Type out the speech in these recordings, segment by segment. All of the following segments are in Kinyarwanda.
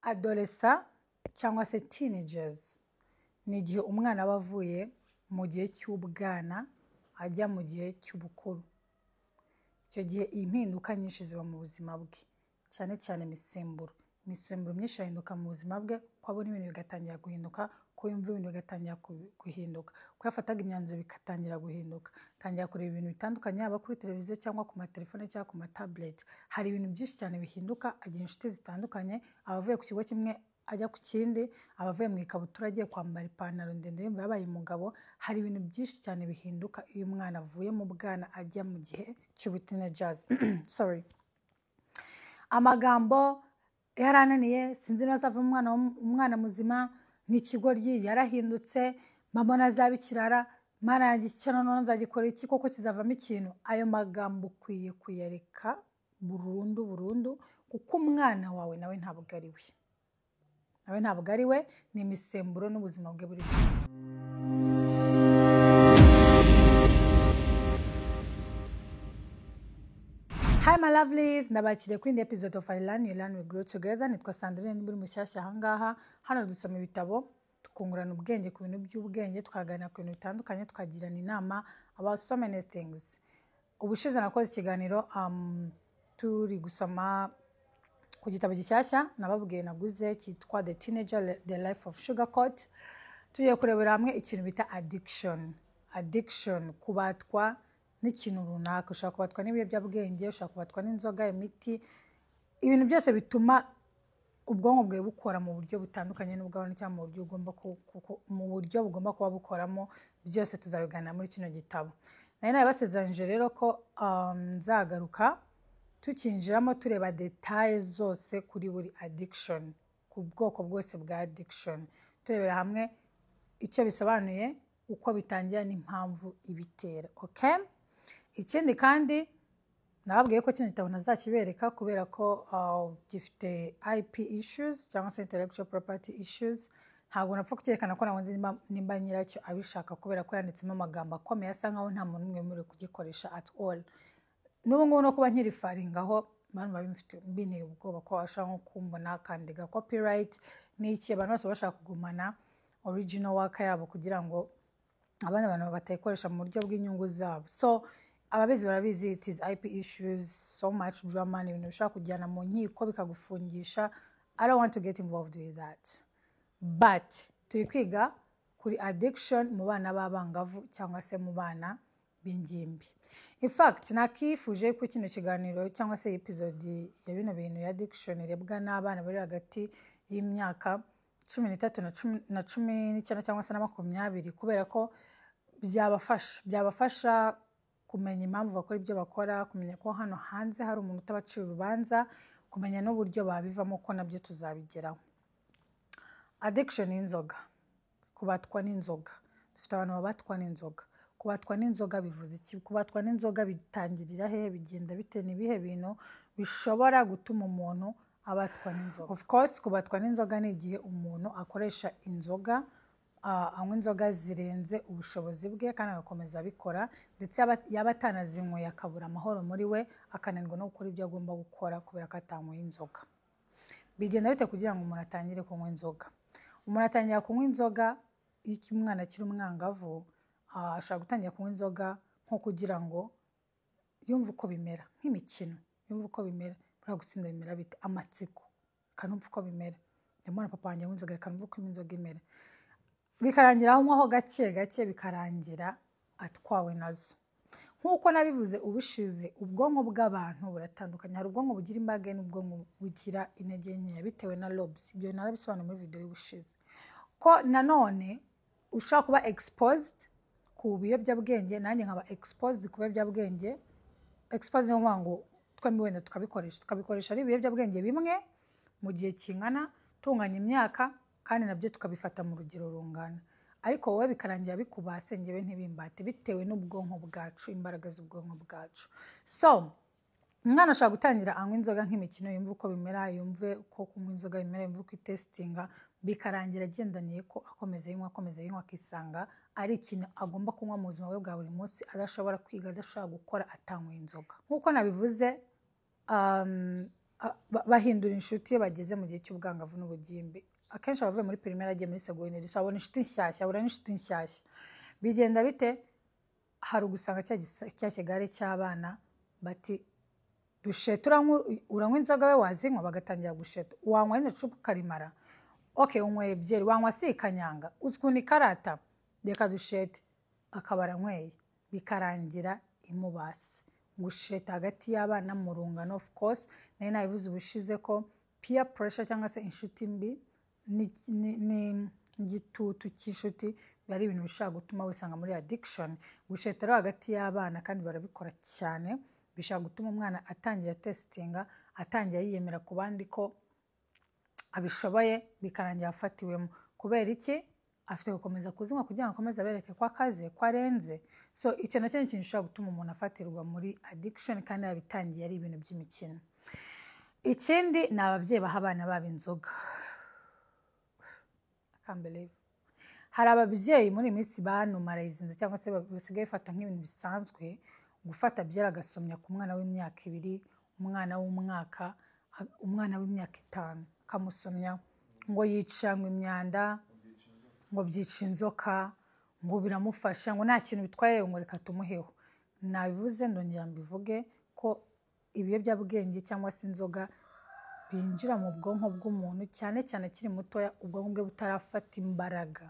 Adolescent cyangwa se teenagers ni igihe umwana aba avuye mu gihe cy'ubwana ajya mu gihe cy'ubukuru. Icyo gihe impinduka nyinshi ziba mu buzima bwe, cyane cyane imisemburo. Imisemburo myinshi irahinduka mu buzima bwe, ko abona ibintu bigatangira guhinduka, ko yumva ibintu bigatangira guhinduka, ko yafataga imyanzuro bigatangira guhinduka, atangira kureba ibintu bitandukanye, yaba kuri televiziyo cyangwa ku matelefone cyangwa ku matabureti. Hari ibintu byinshi cyane bihinduka, agira inshuti zitandukanye, aba avuye ku kigo kimwe ajya ku kindi, aba avuye mu ikabutura agiye kwambara ipantaro ndende yumva yabaye umugabo. Hari ibintu byinshi cyane bihinduka iyo umwana avuye mu bwana ajya mu gihe cy'ubu-teenagers. Sorry. Amagambo yarananiye, sinzi niba azavamo umwana muzima, ni ikigoryi, yarahindutse, mama nazaba ikirara, Mana yanjye icyo noneho nzagikora iki koko kizavamo ikintu? Ayo magambo ukwiye kuyareka burundu burundu, kuko umwana wawe nawe ntabwo ari we. Nawe ntabwo ari we, ni imisemburo n'ubuzima bwe buri gihe. Hi my lovelies, ndabakiriye kuri indi episode of I Learn, You Learn, We Grow Together. Nitwa Sandrine, niba uri mushyashya aha ngaha. Hano dusoma ibitabo, tukungurana ubwenge ku bintu by'ubwenge, tukaganira ku bintu bitandukanye, tukagirana inama about so many things. Ubushize nakoze ikiganiro turi gusoma ku gitabo gishyashya nababwiye naguze cyitwa The Teenager, The Life of Sugarcoat. Tugiye kurebera hamwe ikintu bita addiction. Addiction, kubatwa n'ikintu runaka. Ushobora kubatwa n'ibiyobyabwenge, ushobora kubatwa n'inzoga, imiti, ibintu byose bituma ubwonko bwawe bukora mu buryo butandukanye n'ubwawe cyangwa mu buryo ugomba mu buryo bugomba kuba bukoramo. Byose tuzabiganira muri kino gitabo. Nari nabibasezeranyije rero ko nzagaruka tukinjiramo tureba details zose kuri buri addiction, ku bwoko bwose bwa addiction, turebera hamwe icyo bisobanuye, uko bitangira n'impamvu ibitera. Okay? Ikindi kandi nababwiye ko kino gitabo ntazakibereka kubera ko gifite IP issues cyangwa se intellectual property issues. Ntabwo napfa kucyerekana ko nabonye nimba nyiracyo abishaka, kubera ko yanditsemo amagambo akomeye asa nkaho nta muntu n'umwe wemerewe kugikoresha at all. N'ubu ngubu no kuba nkirifaringaho abantu babifite binteye ubwoba ko bashobora nko kumbona akandiga copyright n'iki. Abantu bose bashaka kugumana original work yabo kugira ngo abandi bantu batayikoresha mu buryo bw'inyungu zabo. So ababizi barabizi, it is IP issues, so much drama, ni ibintu bishobora kujyana mu nkiko bikagufungisha. I don't want to get involved with that. But turi kwiga kuri addiction mu bana b'abangavu cyangwa se mu bana b'ingimbi. In fact, nakifuje ko kino kiganiro cyangwa se episode ya bino bintu ya addiction irebwa n'abana bari hagati y'imyaka 13 na 19 cyangwa se na 20, kubera ko byabafasha kumenya impamvu bakora ibyo bakora, kumenya ko hano hanze hari umuntu utabacira urubanza, kumenya n'uburyo babivamo, ko nabyo tuzabigeraho. Addiction y'inzoga, kubatwa n'inzoga. Dufite abantu babatwa n'inzoga. Kubatwa n'inzoga bivuze iki? Kubatwa n'inzoga bitangirira hehe? Bigenda bite? Ni ibihe bintu bishobora gutuma umuntu abatwa n'inzoga? Of course, kubatwa n'inzoga ni igihe umuntu akoresha inzoga, anywa inzoga zirenze ubushobozi bwe kandi agakomeza abikora, ndetse yaba atanazinyweye akabura amahoro muri we, akananirwa no gukora ibyo agomba gukora kubera ko atanyweye inzoga. Bigenda bite kugira ngo umuntu atangire kunywa inzoga? Umuntu atangira kunywa inzoga iyo umwana akiri umwangavu, ashobora gutangira kunywa inzoga nko kugira ngo yumve uko bimera, nk'imikino, yumve uko bimera, buriya gutsinda bimera bite, amatsiko, akanumva uko bimera. Ndabona papa wanjye anywa inzoga, reka numve uko inzoga imera. Bikarangira anywaho gake gake, bikarangira atwawe nazo. Nk'uko nabivuze ubushize, ubwonko bw'abantu buratandukanye. Hari ubwonko bugira imbaraga n'ubwonko bugira intege nkeya bitewe na lobes. Ibyo narabisobanuye muri video y'ubushize. Ko nanone ushobora kuba exposed ku biyobyabwenge, nanjye nkaba exposed ku biyobyabwenge. Exposed ni ukuvuga ngo twembi wenda tukabikoresha ari ibiyobyabwenge bimwe mu gihe kingana, tunganya imyaka, kandi nabyo tukabifata mu rugero rungana. Ariko wowe bikarangira bikubase, njyewe ntibimbate, bitewe n'ubwonko bwacu, imbaraga z'ubwonko bwacu. So umwana ashobora gutangira anywa inzoga nk'imikino, yumve uko bimera, yumve uko kunywa inzoga bimera, yumve uko itesitinga, bikarangira agendaniye ko akomeza yinywa, akomeza yinywa, akisanga ari ikintu agomba kunywa mu buzima bwe bwa buri munsi, adashobora kwiga, adashobora gukora atanyweye inzoga. Nk'uko nabivuze, Bahindura inshuti iyo bageze mu gihe cy'ubwangavu n'ubugimbi. Akenshi abavuye muri primaire agiye muri segonderi, so abona inshuti nshyashya, abura n'inshuti nshyashya. Bigenda bite? Hari ugusanga cya kigare cy'abana bati: "Dusheta, uranywa inzoga we wazinywa?" Bagatangira gusheta: "Wanywa rino cupa ukarimara? Okay, unyweye byeri, wanywa si ikanyanga? Uzi ukuntu ikarata? Reka dushete." Akaba aranyweye, bikarangira imubase. Gusheta hagati y'abana mu rungano, of course nari nabivuze ubushize ko peer pressure cyangwa se inshuti mbi ni igitutu cy'inshuti biba ari ibintu bishobora gutuma wisanga muri addiction. Gusheta rero hagati y'abana, kandi barabikora cyane, bishobora gutuma umwana atangira testinga, atangira yiyemera ku bandi ko abishoboye, bikarangira afatiwemo. Kubera iki? Afite gukomeza kuzinywa kugira ngo akomeze abereke ko akaze, ko arenze. So icyo nacyo ni ikintu gishobora gutuma umuntu afatirwa muri addiction kandi yabitangiye ari ibintu by'imikino. Ikindi ni ababyeyi baha abana babo inzoga. I can't believe. Hari ababyeyi muri iyi minsi banormalizinze cyangwa se basigaye bafata nk'ibintu bisanzwe gufata byeri agasomya ku mwana w'imyaka 2, umwana w'umwaka, umwana w'imyaka 5, akamusomya ngo yica ngo imyanda, ngo byica inzoka, ngo biramufasha, ngo nta kintu bitwaye, ngo reka tumuheho. Nabivuze, ndongera mbivuge ko ibiyobyabwenge cyangwa se inzoga binjira mu bwonko bw'umuntu, cyane cyane akiri mutoya, ubwonko bwe butarafata imbaraga.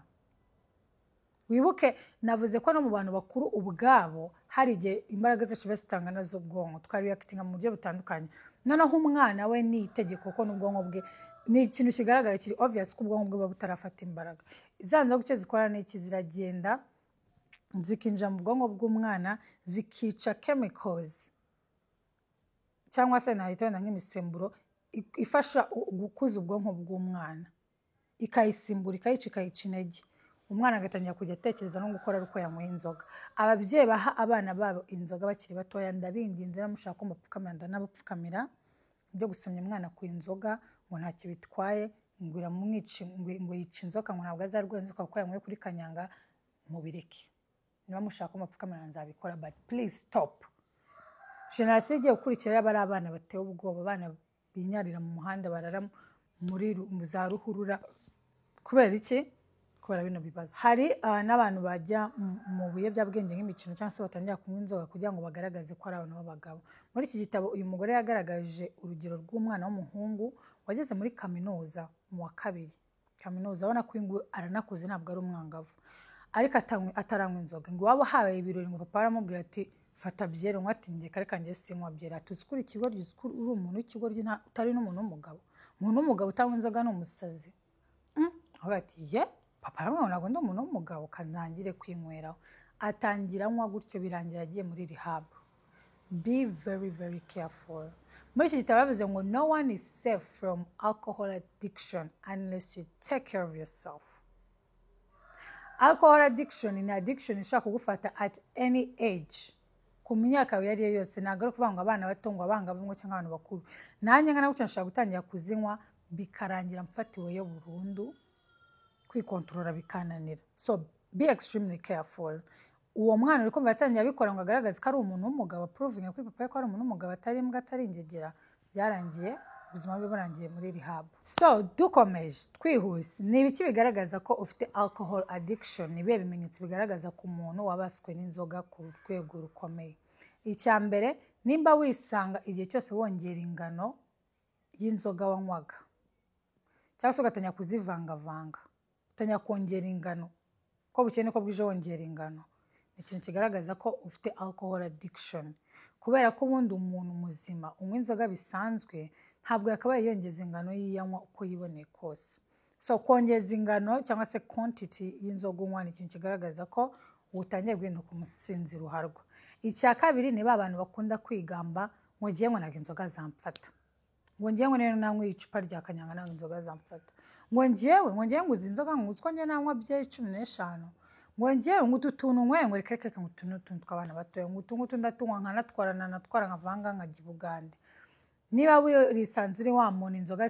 Wibuke navuze ko no mu bantu bakuru ubwabo hari igihe imbaraga zacu ziba zitangana z'ubwonko, tukareactinga mu buryo butandukanye. Noneho umwana we ni itegeko ko n'ubwonko bwe, ni ikintu kigaragara, kiri obvious ko ubwonko bwe buba butarafata imbaraga. Za nzoga icyo zikora ni iki? Ziragenda zikinjira mu bwonko bw'umwana, zikica chemicals cyangwa se nahita wenda nk'imisemburo ifasha gukuza ubwonko bw'umwana, ikayisimbura, ikayica, ikayica intege. Umwana agatangira kujya atekereza no gukora ari uko yanyweye inzoga. Ababyeyi baha abana babo inzoga bakiri batoya, ndabinginze, mushaka ko mbapfukamira ndanabapfukamira. Ibyo gusomya umwana ku inzoga ngo ntacyo bitwaye, ngo iramwica, ngo yica inzoka, ngo ntabwo azarwara inzoka kuko yanyweye kuri kanyanga, mubireke. Niba mushaka ko mbapfukamira nzabikora, but please stop. Generasiyo igiye gukurikira aba ari abana batewe ubwoba, abana binyarira mu muhanda, barara muri za ruhurura. Kubera iki? Kubera bino bibazo. Hari n'abantu bajya mu biyobyabwenge nk'imikino cyangwa se batangira kunywa inzoga kugira ngo bagaragaze ko ari abantu b'abagabo. Muri iki gitabo uyu mugore yagaragaje urugero rw'umwana w'umuhungu wageze muri kaminuza mu wa kabiri kaminuza, abona ko uyu nguyu aranakuze, ntabwo ari umwangavu, ariko ataranywa inzoga. Ngo iwabo habaye ibirori, ngo papa aramubwira ati: "Fata byeri unywe." Ati: "Njye kare kanjye sinywa byeri." Ati: "Uzi ko uri ikigoryi? Uzi ko uri umuntu w'ikigoryi, utari n'umuntu w'umugabo? Umuntu w'umugabo utanywa inzoga ni umusazi." Aho ati: "Ye papa," aramubwira ngo: "Ntabwo ndi umuntu w'umugabo, kanangire kwinyweraho." Atangira anywa gutyo, birangira agiye muri rehab. Be very very careful. Muri iki gitabo bavuze ngo: "No one is safe from alcohol addiction unless you take care of yourself." Alcohol addiction ni addiction ishobora kugufata at any age, ku myaka yawe iyo ari yo yose. Ntabwo ari ukuvuga ngo abana bato, ngo abangavu, ngo cyangwa abantu bakuru. Nanjye ngana gutya nshobora gutangira kuzinywa, bikarangira mfatiweyo burundu, kwikontorora bikananira. So be extremely careful. Uwo mwana uri kumva yatangiye abikora ngo agaragaze ko ari umuntu w'umugabo, provinga kuri papa we ko ari umuntu w'umugabo, atari imbwa, atari ingegera, byarangiye ubuzima bwe burangiye muri rehab. So dukomeje twihuse, ni ibiki bigaragaza ko ufite alcohol addiction? Ni ibihe bimenyetso bigaragaza ku muntu wabaswe n'inzoga ku rwego rukomeye? Icya mbere, nimba wisanga igihe cyose wongera ingano y'inzoga wanywaga, cyangwa se ugatangira kuzivangavanga, ugatangira kongera ingano ko bukeye niko bwije, wongera ingano, ni ikintu kigaragaza ko ufite alcohol addiction. Kubera ko ubundi umuntu muzima unywa inzoga bisanzwe ntabwo yakabaye yongeza ingano y'iyanywa uko yiboneye kose. So kongeza ingano cyangwa se quantity y'inzoga unywa ni ikintu kigaragaza ko utangiye guhinduka umusinzi ruharwa. Icya kabiri ni ba bantu bakunda kwigamba ngo: "Ngiye ngo ntabwo inzoga zamfata," ngo: "Ngiye ngo rero nanywa icupa rya kanyanga ntabwo inzoga zamfata," ngo: "Ngewe," ngo: "Ngewe ngo uzi inzoga, ngo uzi ko njye nanywa byeri 15," ngo: "Ngewe ngo utu tuntu nyweye," ngo: "Reka reka," ngo: "Utu ni utuntu tw'abana batoya," ngo: "Utu ngutu ndatunywa nkanatwara, nanatwara nkavanga nkajya i Bugande." Niba wirisanze uri wa muntu inzoga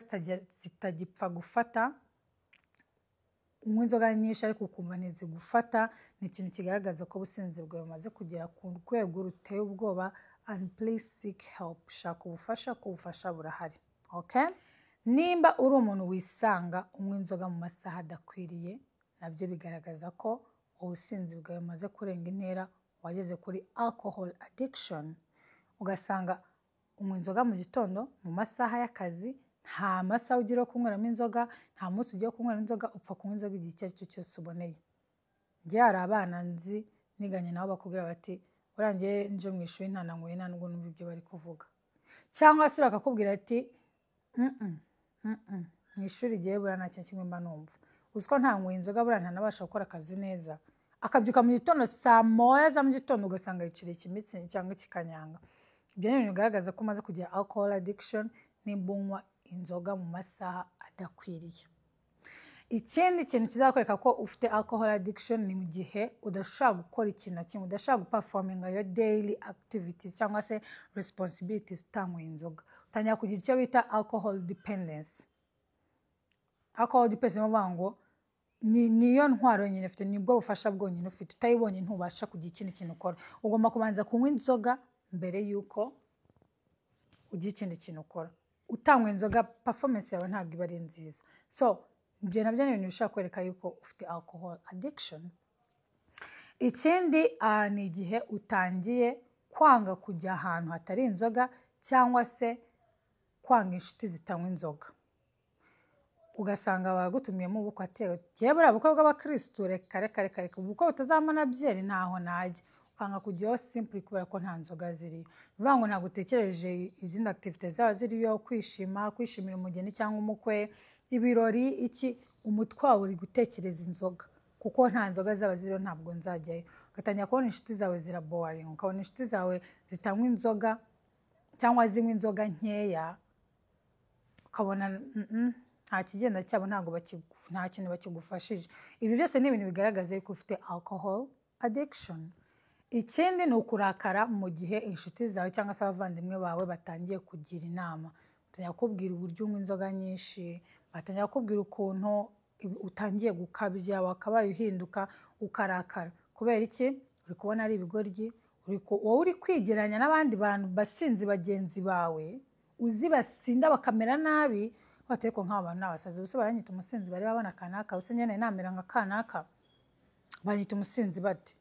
zitagipfa gufata, unywa inzoga nyinshi ariko ukumva ntizigufata, ni ikintu kigaragaza ko ubusinzi bwawe bumaze kugera ku rwego ruteye ubwoba, and please seek help. Shaka ubufasha, ko ubufasha burahari. Okay? Nimba uri umuntu wisanga unywa inzoga mu masaha adakwiriye, nabyo bigaragaza ko ubusinzi bwawe bumaze kurenga intera, wageze kuri alcohol addiction. Ugasanga unywa inzoga mu gitondo mu masaha y'akazi, nta masaha ugira yo kunyweramo inzoga, nta munsi ugiye kunyweramo inzoga, upfa kunywa inzoga igihe icyo ari cyo cyose uboneye. Njye hari abana nzi niganye nabo bakubwira bati: "Buriya njye nje mu ishuri ntananyweye, nta nubwo numva ibyo bari kuvuga." Cyangwa se akakubwira ati: Mu ishuri igihe buriya nta kintu kimwe mba numva, uzi ko ntanyweye inzoga buriya ntanabasha gukora akazi neza." Akabyuka mu gitondo saa 1 za mu gitondo, ugasanga yiciriye ikimitsi cyangwa ikikanyanga. Ibyo ni ibintu bigaragaza ko umaze kugira alcohol addiction, nimba unywa inzoga mu masaha adakwiriye. Ikindi kintu kizakwereka ko ufite alcohol addiction ni mu gihe udashobora gukora ikintu na kimwe, udashobora guperforminga your daily activities cyangwa se responsibilities utanyweye inzoga. Utangira kugira icyo bita alcohol dependence. Alcohol dependence ni ukuvuga ngo niyo ntwaro yonyine ufite, nibwo bufasha bwonyine ufite. Utayibonye ntubasha kugira ikindi kintu ukora. Ugomba kubanza kunywa inzoga mbere y'uko ugira ikindi kintu ukora. Utanywa inzoga, performance yawe ntabwo iba ari nziza. So ibyo nabyo ni ibintu bishobora kwereka yuko ufite alcohol addiction. Ikindi ni igihe utangiye kwanga kujya ahantu hatari inzoga cyangwa se kwanga inshuti zitanywa inzoga. Ugasanga bagutumiyemo ubukwe, ati: "Jyewe buriya bukwe bw'abakirisitu, reka reka reka reka, ubukwe butazamana byeri ntaho najya." Ukanga kujyayo simply kubera ko nta nzoga ziriyo. Ni ukuvuga ngo ntabwo utekereje izindi activités zaba ziriyo, kwishima, kwishimira umugeni cyangwa umukwe, ibirori, iki. Umutwe wawe uri gutekereza inzoga, kuko nta nzoga zaba ziriyo ntabwo nzajyayo. Ugatangira kubona inshuti zawe ziraboringa, ukabona inshuti zawe zitanywa inzoga cyangwa zinywa inzoga nkeya, ukabona nta kigenda cyabo, ntabwo nta kintu bakigufashije. Ibi byose ni ibintu bigaragaza yuko ufite alcohol addiction. Ikindi ni ukurakara mu gihe inshuti zawe cyangwa se abavandimwe bawe batangiye kugira inama, batangira kukubwira uburyo unywa inzoga nyinshi, batangira kukubwira ukuntu utangiye gukabya, wakabaye uhinduka. Ukarakara kubera iki? Uri kubona ari ibigoryi. Wowe uri kwigereranya n'abandi bantu basinzi bagenzi bawe uzi basinda bakamera nabi, bati: "Ariko nk'aba bantu ni abasazi, ubuse baranyita umusinzi bari babona kanaka? Ubuse nyine namera nka kanaka, banyita umusinzi bate?"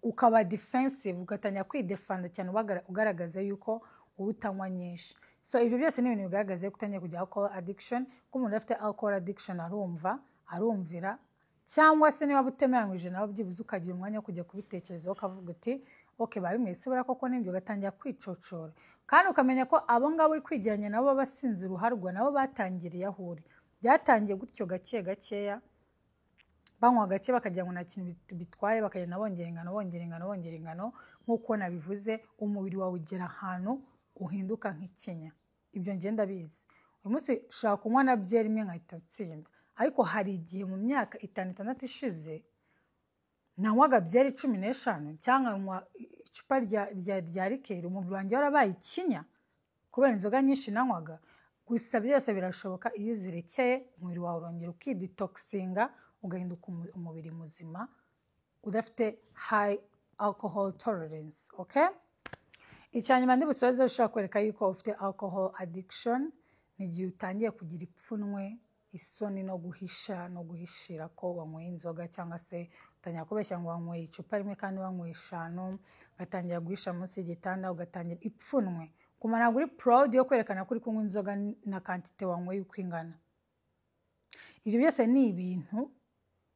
Ukaba defensive, ugatangira kwidefenda cyane, ugaragaza yuko wowe utanywa nyinshi. So ibyo byose ni ibintu bigaragaza yuko utangiye kugira alcohol addiction. Ko umuntu afite alcohol addiction arumva, arumvira, cyangwa se niba utemeranyije nabo, byibuze ukagira umwanya wo kujya kubitekerezaho, ukavuga uti: "Ok, babimwese buriya koko nibyo." Ugatangira kwicocora, kandi ukamenya ko abo ngabo uri kwigeranya nabo basinze uruharwa nabo batangiriye aho uri. Byatangiye gutyo gake gakeya, banywa gake bakagira ngo nta kintu bitwaye, bakagenda bongera ingano, bongera ingano, bongera ingano. Nk'uko nabivuze, umubiri wawe ugera ahantu uhinduka nk'ikinya. Ibyo ngenda bizi. Uyu munsi ushobora kunywa na byeri imwe nkahita nsinda, ariko hari igihe mu myaka 5, 6 ishize nanywaga byeri 15 cyangwa nkanywa icupa rya liqueur, umubiri wanjye warabaye ikinya kubera inzoga nyinshi nanywaga. Gusa byose birashoboka iyo uzirekeye, umubiri wawe urongera ukidetoxinga, ugahinduka umubiri muzima udafite high alcohol tolerance. Okay? Icya nyuma ndi busoze ushobora kwereka yuko ufite alcohol addiction ni igihe utangiye kugira ipfunwe, isoni no guhisha no guhishira ko wanyweye inzoga, cyangwa se utangira kubeshya ngo wanyweye icupa rimwe kandi wanyweye eshanu, ugatangira guhisha munsi y'igitanda, ugatangira ipfunwe kuma ntabwo uri proud yo kwerekana ko uri kunywa inzoga na quantité wanyweye uko ingana. Ibyo byose ni ibintu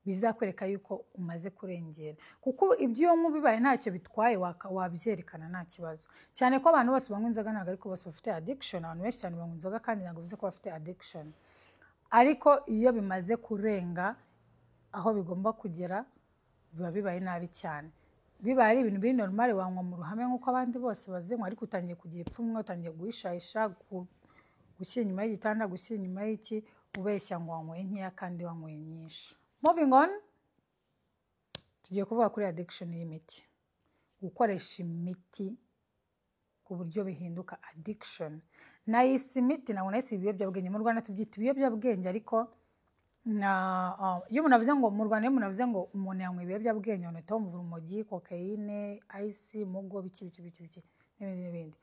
bizakwereka yuko umaze kurengera, kuko ibyo unywa bibaye ntacyo bitwaye wabyerekana nta kibazo, cyane ko abantu bose banywa inzoga ntabwo ariko bose bafite addiction. Abantu benshi cyane banywa inzoga kandi ntabwo bivuze ko bafite addiction. Ariko iyo bimaze kurenga aho bigomba kugera, biba bibaye nabi cyane. Bibaye ari ibintu biri normal, wanywa mu ruhame nk'uko abandi bose bazinywa, ariko utangiye kugira ipfunwe, utangiye guhishahisha, gushyira inyuma y'igitanda, gushyira inyuma y'iki, ubeshya ngo wanyweye nkeya kandi wanyweye nyinshi. Moving on, tugiye kuvuga kuri addiction y'imiti, gukoresha imiti ku buryo bihinduka addiction. Nayise imiti, ntabwo nayise ibiyobyabwenge. Mu Rwanda tubyita ibiyobyabwenge, ariko na iyo umuntu avuze ngo mu Rwanda, iyo umuntu avuze ngo umuntu yanywa ibiyobyabwenge, abantu bahita bumva urumogi, kokayine, ice, mugo, biki biki biki biki n'ibindi n'ibindi,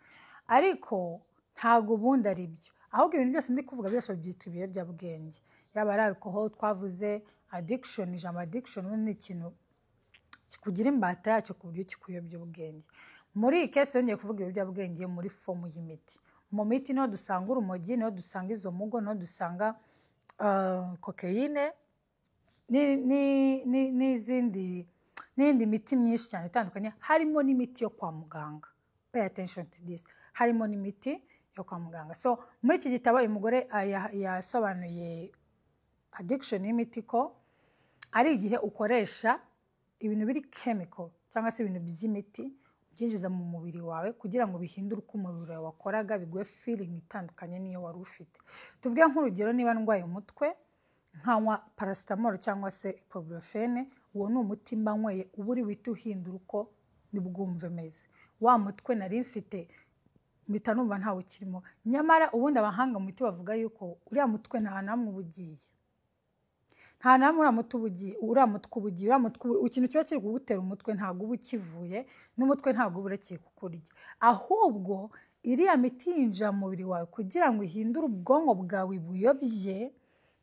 ariko ntabwo ubundi ari byo. Ahubwo ibintu byose ndi kuvuga byose babyita ibiyobyabwenge, yaba ari alcohol twavuze, addiction. Ijambo addiction ubundi ni ikintu kikugira imbata yacyo ku buryo kikuyobya ubwenge. Muri iyi case yongeye kuvuga ibiyobyabwenge muri form y'imiti. Mu miti niho dusanga urumogi, niho dusanga izo mugo, niho dusanga kokeyine n'izindi, n'iyindi miti myinshi cyane itandukanye, harimo n'imiti yo kwa muganga. Pay attention to this: harimo n'imiti yo kwa muganga. So muri iki gitabo uyu mugore yasobanuye addiction y'imiti ko ari igihe ukoresha ibintu biri chemical cyangwa se ibintu by'imiti ubyinjiza mu mubiri wawe kugira ngo bihindure uko umubiri wawe wakoraga, biguhe feeling itandukanye n'iyo wari ufite. Tuvuge nk'urugero, niba ndwaye umutwe nkanywa paracetamol cyangwa se ibuprofene, uwo ni umuti mba nyweye uba uri buhite uhindura uko nibwumve meze. Wa mutwe nari mfite mpita numva ntawe ukirimo. Nyamara ubundi abahanga mu miti bavuga yuko uriya mutwe nta hantu hamwe uba ugiye, nta na hamwe uriya muti uba ugiye, uriya mutwe uba ugiye, uriya mutwe ikintu kiba kiri kugutera umutwe ntabwo uba ukivuye, n'umutwe ntabwo uba urekeye kukurya. Ahubwo iriya miti yinjira mu mubiri wawe kugira ngo ihindure ubwonko bwawe, buyobye,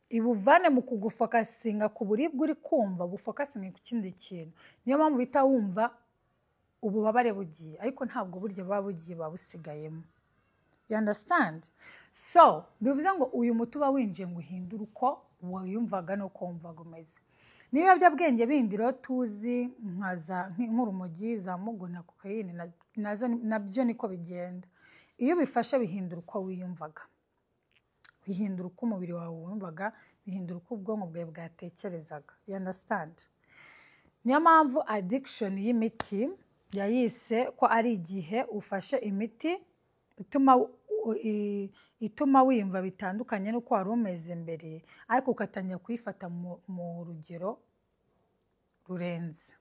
ibuvane mu kugufocusinga ku buribwe uri kumva, bufocusinge ku kindi kintu. Niyo mpamvu uhita wumva ububabare bugiye, ariko ntabwo burya buba bugiye, buba busigayemo. You understand? So bivuze ngo uyu muti uba winjiye ngo uhindure uko wiyumvaga n'uko wumvaga umeze. N'ibiyobyabwenge bindi rero tuzi nk'urumogi, za mugo na kokayine, nazo nabyo niko bigenda. Iyo ubifashe bihindura uko wiyumvaga, bihindura uko umubiri wawe wumvaga, bihindura uko ubwonko bwawe bwatekerezaga. You understand? Niyo mpamvu addiction y'imiti yayise ko ari igihe ufashe imiti ituma wiyumva bitandukanye n'uko wari umeze mbere, ariko ugatangira kuyifata mu rugero rurenze.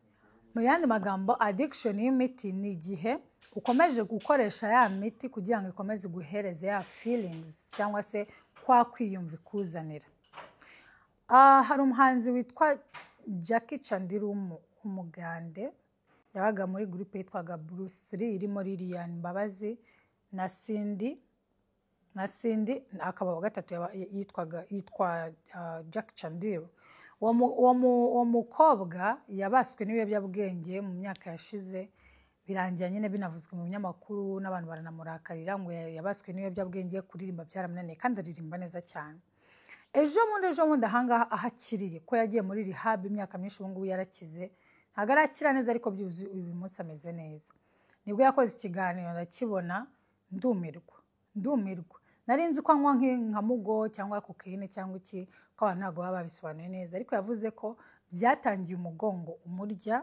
Mu yandi magambo, addiction y'imiti ni igihe ukomeje gukoresha ya miti kugira ngo ikomeze iguhereze ya feelings cyangwa se kwa kwiyumva ikuzanira. Hari umuhanzi witwa Jackie Chandiru w'Umugande, yabaga muri groupe yitwaga Bruce 3 irimo Lilian Mbabazi na Cindy, akaba uwa gatatu yitwaga yitwa Jackie Chandiru. Uwo mukobwa yabaswe n'ibiyobyabwenge mu myaka yashize, birangira nyine binavuzwe mu binyamakuru n'abantu baranamurakarira ngo yabaswe n'ibiyobyabwenge, kuririmba byaramunaniye, kandi aririmba neza cyane. Ejo bundi ahangaha aho akiriye, ko yagiye muri rehab imyaka myinshi, ubu ngubu yarakize. Ntabwo arakira neza, ariko byibuze uyu munsi ameze neza. Nibwo yakoze ikiganiro, ndakibona, ndumirwa, ndumirwa. Nari nzi ko anywa nka mugo cyangwa kokeyine cyangwa iki, ko abantu ntabwo baba babisobanuye neza, ariko yavuze ko byatangiye umugongo umurya,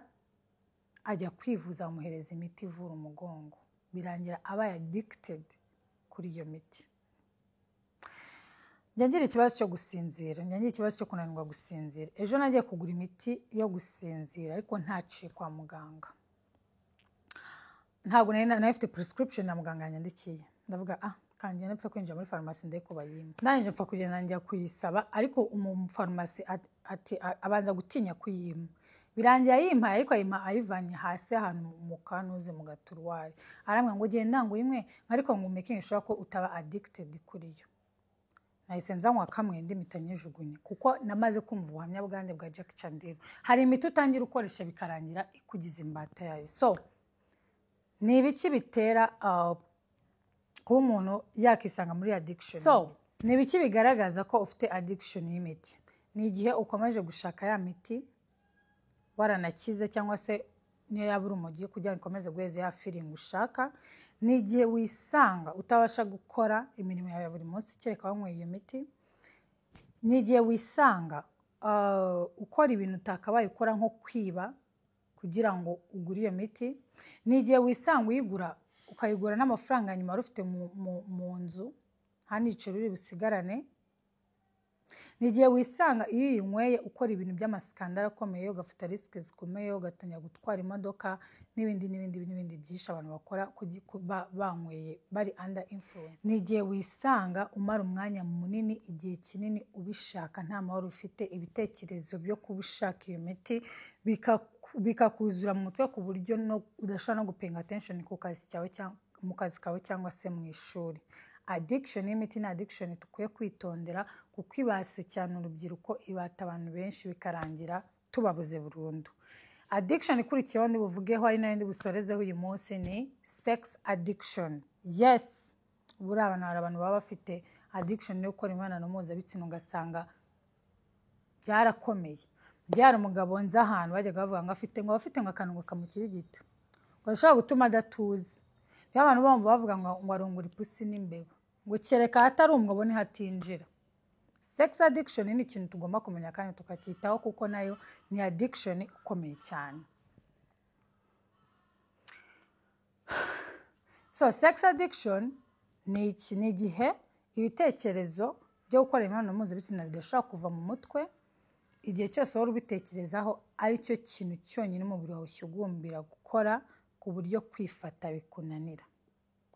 ajya kwivuza bamuhereza imiti ivura umugongo, birangira abaye addicted kuri iyo miti. Njya ngira ikibazo cyo gusinzira, njya ngira ikibazo cyo kunanirwa gusinzira. Ejo nagiye kugura imiti yo gusinzira, ariko ntaciye kwa muganga. Ntabwo nari mfite prescription na muganga yanyandikiye. Ndavuga: "Ah, kanjye mpfe kwinjira muri farumasi ndebe ko bayimpa." Ndangije mpfa kugenda njya kuyisaba, ariko umufarumasi ati abanza gutinya kuyimpa. Birangira ayimpaye, ariko ayimpa ayivanye hasi ahantu mu kanuze mu gaturuwari. Arambwira ngo: "Genda ngo uyinywe, ariko ngo umakinge sure ko utaba addicted kuri yo." Nahise nzanywa kamwe, indi mpita nyijugunya, kuko namaze kumva ubuhamya bwanjye bwa Jackie Chandiru. Hari imiti utangira ukoresha bikarangira ikugize imbata yayo. So ni ibiki bitera kuba umuntu yakisanga muri addiction? So ni ibiki bigaragaza ko ufite addiction y'imiti? Ni igihe ukomeje gushaka ya miti waranakize, cyangwa se niyo yaba uri urumogi, kugira ngo ikomeze guheza ya feeling ushaka. Ni igihe wisanga utabasha gukora imirimo yawe ya buri munsi kereka wanyweye iyo miti. Ni igihe wisanga ukora ibintu utakabaye ukora, nko kwiba kugira ngo ugure iyo miti. Ni igihe wisanga uyigura, ukayigura n'amafaranga nyuma wari ufite mu nzu, nta n'igiceri uri busigarane. Ni igihe wisanga iyo uyinyweye ukora ibintu by'amascandal akomeye, ugafata risk zikomeye, ugatangira gutwara imodoka n'ibindi n'ibindi n'ibindi byinshi abantu bakora banyweye, bari under influence. Ni igihe wisanga umara umwanya munini, igihe kinini ubishaka, nta mahoro ufite, ibitekerezo byo kuba ushaka iyo miti bikakuzura mu mutwe, ku buryo no udashobora no gupayinga attention ku kazi cyawe cyangwa mu kazi kawe cyangwa se mu ishuri. Addiction y'imiti ni addiction dukwiye kwitondera, kuko ibase cyane urubyiruko, ibata abantu benshi, bikarangira tubabuze burundu. Addiction ikurikiyeho ndi buvugeho, ari nayo ndi busorezeho uyu munsi, ni sex addiction. Yes, buriya abantu, hari abantu baba bafite addiction yo gukora imibonano mpuzabitsina, ugasanga byarakomeye. Byari umugabo nzi ahantu bajyaga bavuga ngo afite, ngo abafite ngo akantu ngo kamukirigita, ngo gashobora gutuma adatuza. Niyo abantu bumva bavuga ngo arongora ipusi n'imbeba, ngo kereka ahatari umwobo niho atinjira. Sex addiction ni ikintu tugomba kumenya kandi tukacyitaho, kuko nayo ni addiction ikomeye cyane. So sex addiction ni iki? Ni igihe ibitekerezo byo gukora imibonano mpuzabitsina bidashobora kuva mu mutwe, igihe cyose wari ubitekerezaho aricyo kintu cyonyine umubiri wawe ushyugumbira gukora, ku buryo kwifata bikunanira.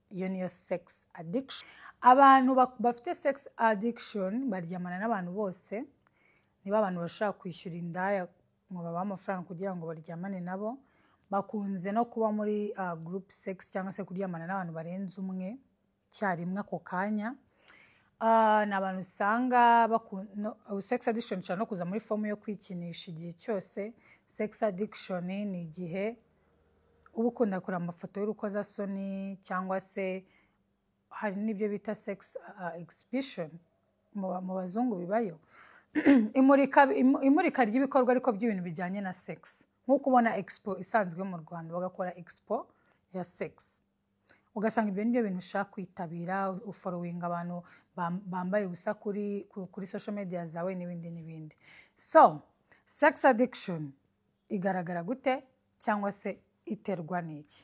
Iyo niyo sex addiction. Abantu bafite sex addiction baryamana n'abantu bose. Niba abantu bashaka kwishyura indaya ngo babahe amafaranga kugira ngo baryamane nabo, bakunze no kuba muri group sex, cyangwa se kuryamana n'abantu barenze umwe icyarimwe ako kanya. Ni abantu usanga sex addiction ishobora no kuza muri form yo kwikinisha igihe cyose. Sex addiction ni igihe uba ukunda kureba amafoto y'urukozasoni, cyangwa se hari n'ibyo bita sex exhibition mu bazungu bibayo, imurika ry'ibikorwa ariko by'ibintu bijyanye na sex, nk'uko ubona expo isanzwe mu Rwanda, bagakora expo ya sex, ugasanga ibyo nibyo bintu ushaka kwitabira, ufollowinga abantu bambaye ubusa kuri social media zawe n'ibindi n'ibindi. So sex addiction igaragara gute, cyangwa se iterwa n'iki?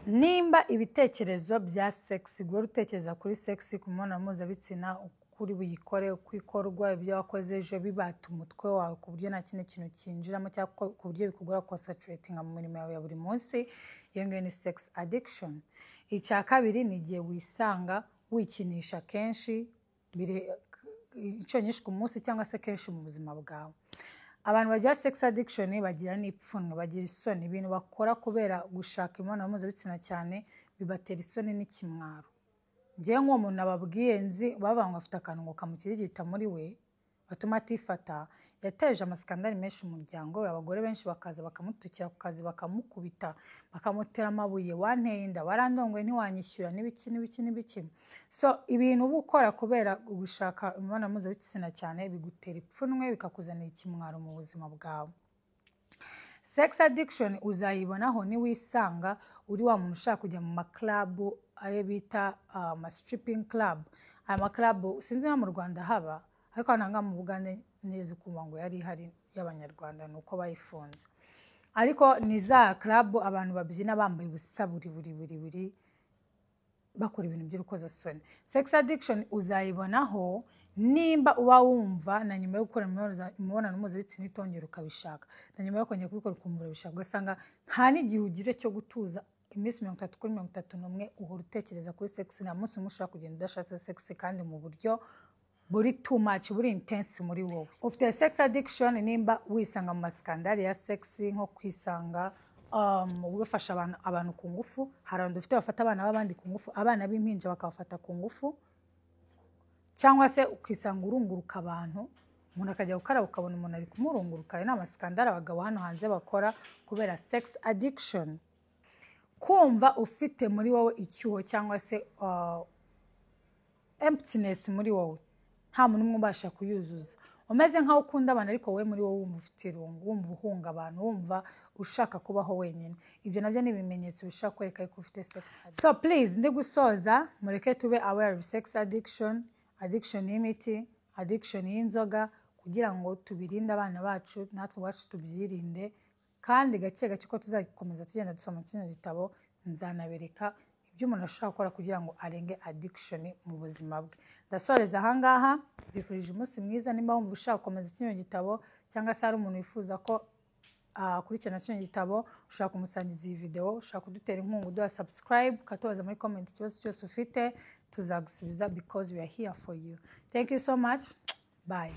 Nimba ibitekerezo bya sex, guhora utekereza kuri sex, ku mibonano mpuzabitsina, uko uri buyikore, uko ikorwa, ibyo wakoze ejo, bibata umutwe wawe ku buryo nta kindi kintu cyinjiramo, cyangwa ku buryo bikugora concentrating mu mirimo yawe ya buri munsi, iyo ngiyo ni sex addiction. Icya kabiri ni igihe wisanga wikinisha kenshi, inshuro nyinshi ku munsi, cyangwa se kenshi mu buzima bwawe. Abantu bagira sex addiction bagira n'ipfunwe, bagira isoni. Ibintu bakora kubera gushaka imibonano mpuzabitsina cyane bibatera isoni n'ikimwaro. Njyewe nk'uwo muntu nababwiye nzi bavuga ngo afite akantu ngo kamukirigita muri we gatuma atifata, yateje amasikandari menshi mu muryango we, abagore benshi bakaza bakamutukira ku kazi, bakamukubita, bakamutera amabuye, wanteye inda, warandongoye ntiwanyishyura, n'ibiki n'ibiki n'ibiki. So ibintu uba ukora kubera gushaka imibonano mpuzabitsina cyane bigutera ipfunwe, bikakuzanira ikimwaro mu buzima bwawe. Sex addiction uzayibonaho niwisanga uri wa muntu ushaka kujya mu maklabu, ayo bita ama stripping club. Aya maklabu sinzi niba mu Rwanda haba, ariko hano ngaha mu Bugande neza ukumva ngo yari ihari y'Abanyarwanda, ni uko bayifunze. Ariko ni za club abantu babyina bambaye ubusa buri buri buri buri, bakora ibintu by'urukozasoni. Sex addiction uzayibonaho nimba uba wumva na nyuma yo gukora imibonano mpuzabitsina itongera ukabishaka, na nyuma yo kongera kubikora ukumva urabishaka, ugasanga nta n'igihe ugira cyo gutuza. Iminsi 30 kuri 31 uhora utekereza kuri sex, nta munsi umwe ushobora kugenda udashatse sex, kandi mu buryo buri too much, buri intense muri wowe. Ufite sex addiction nimba wisanga mu masikandari ya sex, nko kwisanga ugafasha abantu ku ngufu. Hari abantu dufite bafata abana b'abandi ku ngufu, abana b'impinja bakabafata ku ngufu, cyangwa se ukisanga urunguruka abantu, umuntu akajya gukaraba ukabona umuntu ari kumurunguruka. Ayo ni amasikandari abagabo hano hanze bakora kubera sex addiction. Kumva ufite muri wowe icyuho, cyangwa se emptiness muri wowe, nta muntu umwe ubasha kuyuzuza, umeze nk'aho ukunda abantu ariko wowe muri wowe wumva ufite irungu, wumva uhunga abantu, wumva ushaka kubaho wenyine. Ibyo nabyo ni ibimenyetso bishobora kwereka yuko ufite sex addiction. So please, ndi gusoza, mureke tube aware of sex addiction, addiction y'imiti, addiction y'inzoga, kugira ngo tubirinde abana bacu, natwe ubwacu tubyirinde. Kandi gake gake uko tuzakomeza tugenda dusoma kino gitabo, nzanabereka ibyo umuntu ashobora gukora kugira ngo arenge addiction mu buzima bwe. Ndasoreza ahangaha, mbifurije umunsi mwiza. Nimba wumva ushaka gukomeza kino gitabo, cyangwa se hari umuntu wifuza ko akurikirana kino gitabo, ushobora kumusangiza iyi video, ushobora kudutera inkunga uduha subscribe, ukatubaza muri comment ikibazo cyose ufite, tuzagusubiza, because we are here for you. Thank you so much. Bye.